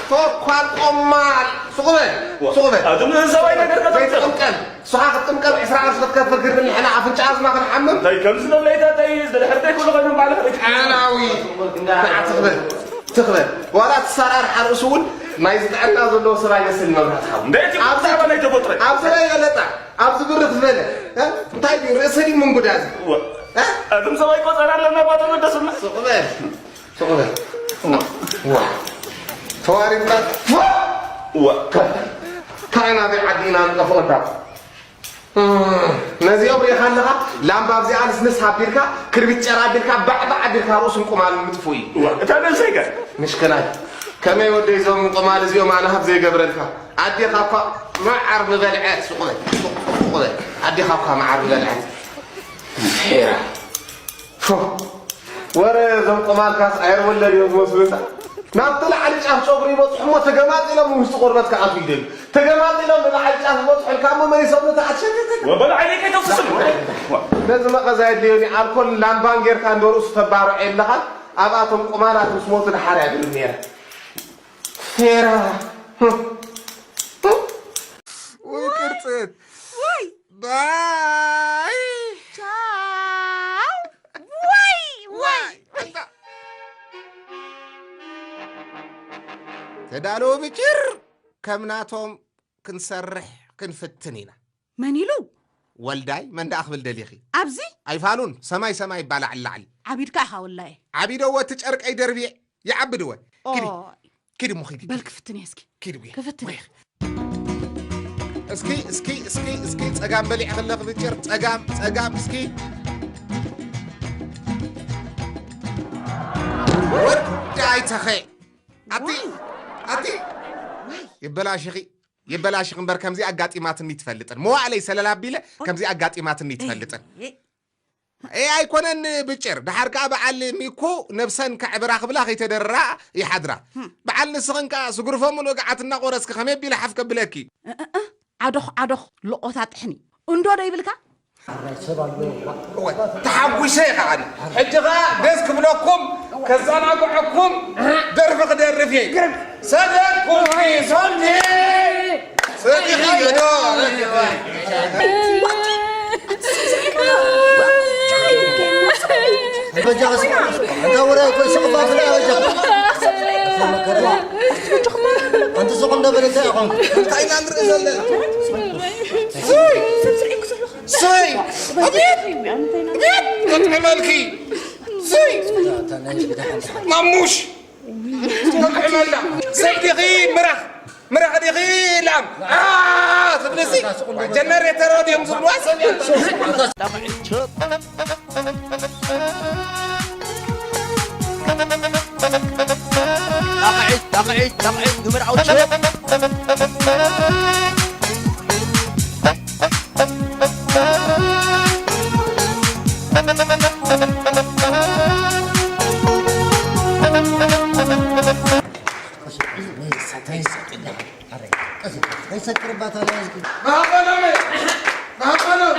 ተኳል ቆማል። ሱቕ በል፣ ሱቕ በል። ኣቱም ንሰብኣይ ነገር ከተምጽእ። ዘይትቕምቀል። ንስኻ ክትቅምቀል ዕስራ ቅርሺ ክትከፍል ግድን ንሕና ኣፍንጫ ኣዝማ ክንሓምም። እንታይ ከምዚ ንብለይታ እንታይ እዩ? ዝድሕር ዘይብሉ ኮይኖም ባዕልኻ ርኢኻ። ዓናዊ። ንዓ ትኽበል፣ ትኽበል። ዋላ እቲ ኣሰራርሓ ርእሱ እውን ናይ ዝጥዕና ዘለዎ ሰብ ኣይመስልን መብራህቲ ሓው። እንታይ እቲ ኣብዚ ብዛዕባ ናይ ተፈጥሮ? ኣብዚ ናይ ገለጣ፣ ኣብዚ ብርኽ ዝበለ፣ እ? እንታይ ድዩ? ርእሲ ድዩ ምንጉዳ እዚ? እወ። እ? ኣቱም ሰብኣይ ቆጸራ ኣለና፣ ባቶ ደስና። ሱቕ በል። ሱቕ በል። እዋ፣ እዋ። ተዋሪድና። እዋ። እዋ። እንታይ ናበይ ዓዲ ኢና ንጠፍኦ እንዳ? እም፣ ነዚኦም ርኢኻ ኣለኻ? ላምባ ኣብዚኣ ንስንስ ኣቢልካ፣ ክርቢት ጨራ ኣቢልካ፣ ባዕባዕ ኣቢልካ ርእሱን ቁማሉን ምጥፍኡ እዩ። እዋ፣ እታ ነብሰይ ከ? ምሽክናይ። ከመይ ወደይ እዞም ቁማል እዚኦም ኣነ ሃብ ዘይገብረልካ? ኣዴኻ እኳ መዓር ምበልዐት። ሱቕ በል፣ ሱቕ በል። ኣዴኻ እኳ መዓር ምበልዐት። ሄራ። ፎ! ወረ እዞም ቆማልካስ ኣየር ወለድ እዮም ዝመስሉና። ናብቲ ላዕሊ ጫፍ ጨጉሪ ይበጽሑ እሞ ተገማጢሎም ውሽጢ ቆርበት ክኣትዉ ይደልዩ። ተገማጢሎም ንላዕሊ ጫፍ ዝበጽሑ ኢልካ እሞ መሊሶም ንታሕቲ ሸተተት። ወበል ዓይነይ ከይተውስስሉ። ነዚ መቐዛ የድልዮኒ ኣልኮል ላምባን ጌርካ እንዶ ርእሱ ተባርዖ የለኻን ኣብኣቶም ቆማላት ምስ ሞቱ ደሓር እያ ድብል ነይራ። ፌራ። ወይ ቅርጽት። ወይ ባይ። ቻው። ወይ፣ ወይ። ዋይ፣ ኣታ። ተዳለዉ ብጭር፣ ከም ናቶም ክንሰርሕ ክንፍትን ኢና። መን ኢሉ? ወልዳይ፣ መን ደኣ ክብል ደሊኺ? ኣብዚ? ኣይፋሉን፣ ሰማይ ሰማይ ይባላዕ ላዕሊ። ዓቢድካ ኢኻ ወላየ። ዓቢደዎ እቲ ጨርቀይ ደርብየ፣ ይዓብድወ። ኪዲ፣ ኦይ። ኪዲ እሞ ኪዲ፣ በል ኪዲ። ክፍትን እየ እስኪ። ኪዲ እየ። ክፍትን እየ። እስኪ፣ እስኪ፣ እስኪ፣ እስኪ፣ ጸጋም በሊዕ ከለኺ ብጭር፣ ጸጋም፣ ጸጋም፣ እስኪ። ወዳይ ተኸ። ኣቲ፣ ዋይ። ኣቲ። ዋይ። ይበላሽኺ፣ ይበላሽኺ እምበር ከምዚ ኣጋጢማትኒ ትፈልጥን። መዋእለይ ሰለል ኣቢለ ከምዚ ኣጋጢማትኒ ትፈልጥን። ኤ፣ ኣይኮነን ብጭር። ደሓር ከኣ በዓል ሚኩ ነብሰን ከዕብራ ክብላ ከይተደርራ ይሓድራ። ህም። በዓል ንስኽን ከኣ ስጉርፎ ሙሉእ ገዓት እናቖረስኪ ከመይ ኣቢለ ሓፍ ከብለኪ? እ፣ እ፣ እ፣ ዓዶኽ፣ ዓዶኽ፣ ሎቖታ ጥሕኒ። እንዶ ዶ ይብልካ? እወ፣ ተሓጒሰ እየ ከዓኒ። ሕጂ ኸኣ ደስ ክብለኩም፣ ከዘናግዐኩም ደርፊ ክደርፍ እየ። ሰደድኩም ሶኒ። ሰዲኺ ዶ? በጃ፣ እንታ ወረ እኮ ስቕፋ ብላ በጃ። ኣንቲ ስቕ እንደ በለ እንታይ ይኾን? እንታይ ኢና ንርኢ ዘለና? ስይ! ኣቤት! ኣቤት! ጥዕመልኪ! ስይ! ማሙሽ! ጥዕመላ! ሰብ ዲኺ ምራኽ! ምራኽ ዲኺ ላም! ኣ! ትብልሲ? ጀነሬተር ድዮም ዝብልዋ ሰብ እያ። ጣቕዒት፣ ጣቕዒት፣ ጣቕዒት ንምርዓው ችፕ። ኣይሰክርባታ ናይ ህዝቢ። መሃመሎም፣ መሃመሎም፣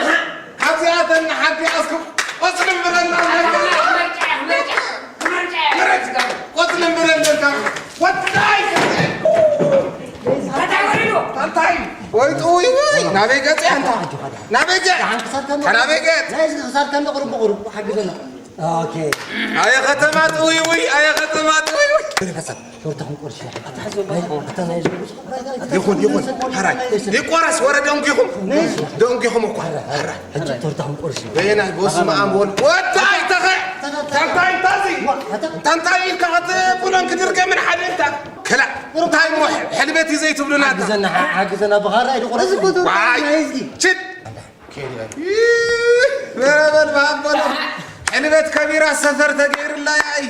ካብዚኣተን ንሓንቲ ኣስኩም ቆጽሊ ምረና። ምረጭ፣ ቆጽሊ ምረና። ወዳይ። እንታይ? ወይ ጥውይ ወይ፣ ናበይ ገጽ ኣንታ? ናበይ ገጽ? ናበይ ገጽ? ናይ ህዝቢ ክሳድ ከንዲ ቁሩብ ብቁሩብ ሓግዘና። ኦኬ። ኣየ ከተማ ጥውይውይ፣ ኣየ ከተማ ጥውይውይ። ፈሳ፣ ሾርታ ክንቆርሽ። ኣታ ናይ፣ ኣታ ናይ ይኹን፣ ይኹን። ሕራይ። ይቆረስ፣ ወረ ደንጉ ይኹን። ደንጉ ይኹን እኮ። ሕራይ። ሕጂ ቶርታ ክንቆርሽ። በየናይ፣ በስመ ኣብ ወልድ። ወዳይ ተኸ-፣ ታንታይ ታዚ። ታንታይ ኢልካ ኸት-፣ ቡለን ክድርገ ምን ሓደ እንታ። ከላ፣ እንታይ እሞ ሕልበት እዩ ዘይትብሉና? ሓግዘና፣ ሓ-፣ ሓግዘና ብኻራ ይድቑረስ። ዋይ። ናይ ህዝቢ። ችድ። በረበል ባቦሎ ሕልበት ከቢራ ሰፈር ተገይርላ ያይ።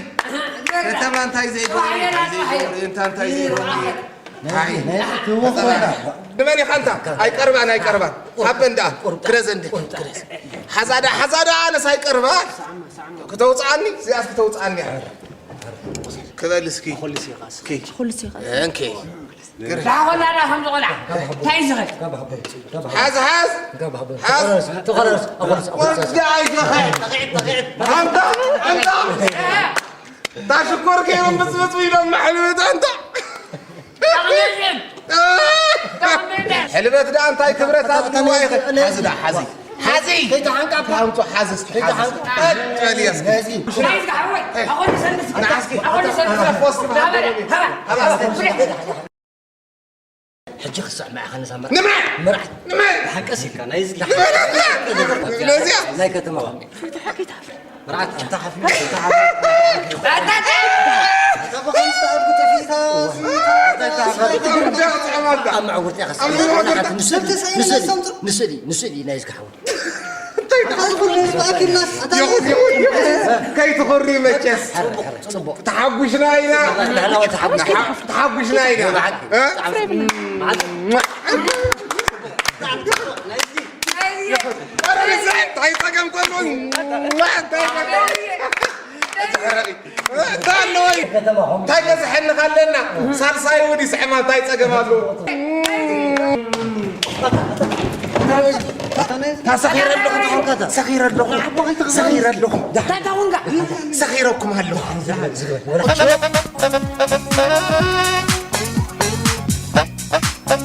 ከተማ እንታይ ዘይገይሩ፣ እንታይ ዘይገይሩ፣ እንታ እንታይ ዘይገይሩ። ናይ፣ ናይ፣ ናይ፣ ንመን ኢኻ እንታ? ኣይቀርባን፣ ኣይቀርባን። ሃበን ደኣ፣ ክረዘ እንደ። ሓዛዳ፣ ሓዛዳ ኣነስ ኣይቀርባን። ክተውፅኣኒ፣ እዚኣስ ክተውፅኣኒ እያ። ክበል እስኪ። እስኪ። ኩሉ ሲኻ። እንኪ። ዳኾላ ዳ ከም ዝቆልዓ። እንታይ ዝኸድ? ሓዝ፣ ሓዝ። ሓዝ። ተኸረስ፣ ተኸረስ፣ ተኸረስ። ወዲ ኣይተኸ-፣ ኣንታ፣ ኣንታ። እታ ሽኮር ገይሮም ብፅብፅ ኢሎም መሕልበት ኣንታ። ልደት ደኣ እንታይ ክብረት ኣብልዋ ኢኸ? ሓዚ ደኣ ሓዚ። ሓዚ። ከይተሓንቃ እኳ። ካምቶ ሓዚ እስኪ፣ ሓዚ እስኪ። ከይተሓንቃ። ኣትበል እየ እስኪ። ነዚ። ናይዝጋ ሓወይ፣ ኣኾኒ ሰልምስ። ንዓስኪ። ኣኾኒ ሰልምስ። ሃባ፣ ሃባ፣ ሃባ፣ ሃባ። ሕጂ ክስዕም ኢኻ ነዛ መርዓ። ንመን? መርዓ። ንመን? ብሓቂ ኣሲልካ፣ ናይ እዝጊ። ንመን? ነዚኣ? ናይ ከተማ። መርዓት፣ ኣታ ሓፍኒ፣ ኣታ ሓፍኒ። ኣታ ብኸምስቲ ኣድጉ ጠፊእካ፣ ኣብ መዕውርቲ ኢኻ ኣብ መዕውርቲ። ንስእሊ፣ ንስእሊ፣ ንስእሊ፣ ንስእሊ፣ ናይ እዝጊ ሓወይ። እንታይ ይኹን፣ ይኹን፣ ይኹን። ከይትኾሪ መቸስ። ሕረ፣ ሕረ፣ ጽቡቕ። ተሓጒስና ኢና። ናህና ተሓጒስና። ተሓ-፣ ተሓጒስና ኢና። ብሓቂ። እ? ብሓቂ። ታይ ጸገም ከሎ? እንታይ ኣለዎ? እንታይ በዝሐኒ ካለና? ሳልሳይ እውን ይስዕማ፣ እንታይ ጸገም ኣለዎ? ሰኺረ ኣለኹ፣ ሰኺረ ኣለኹ፣ ሰኺረ ኣለኹ። ሰኺረኩም ኣለኹ።